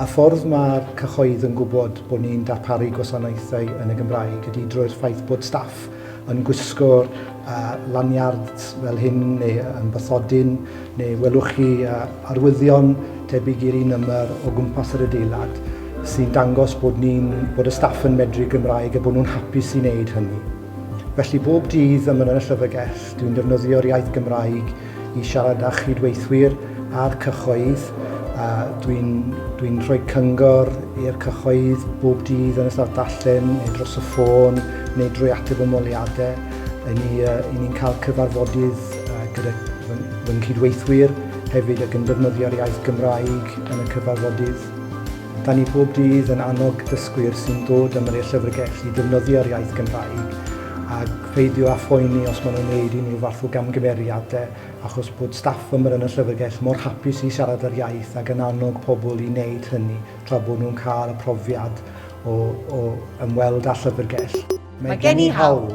Y ffordd mae'r cyhoedd yn gwybod bod ni'n darparu gwasanaethau yn y Gymraeg ydy drwy'r ffaith bod staff yn gwisgo'r uh, lanyards fel hyn neu yn bathodyn neu welwch chi uh, arwyddion tebyg i'r un yma o gwmpas yr adeilad sy'n dangos bod, ni'n, bod y staff yn medru Gymraeg a bod nhw'n hapus i wneud hynny. Felly bob dydd yma yn y llyfrgell, dwi'n defnyddio'r iaith Gymraeg i siarad â chydweithwyr a'r cyhoedd. Dwi'n dwi rhoi cyngor i'r cyhoedd bob dydd yn ystod darllen neu dros y ffôn neu drwy ateb ymholiadau. I ni, uh, i ni'n cael cyfarfodydd uh, gyda fy, fy nghydweithwyr hefyd ac yn defnyddio'r iaith Gymraeg yn y cyfarfodydd. Da ni bob dydd yn annog dysgwyr sy'n dod ym i'r llyfrgell i defnyddio'r iaith Gymraeg a pheidio â phoeni os maen nhw'n gwneud unrhyw fath o gamgymeriadau achos bod staff yma yn y llyfrgell mor hapus i siarad yr iaith ac yn annog pobl i wneud hynny tra bod nhw'n cael y profiad o, o ymweld â llyfrgell. Mae gen i hawl.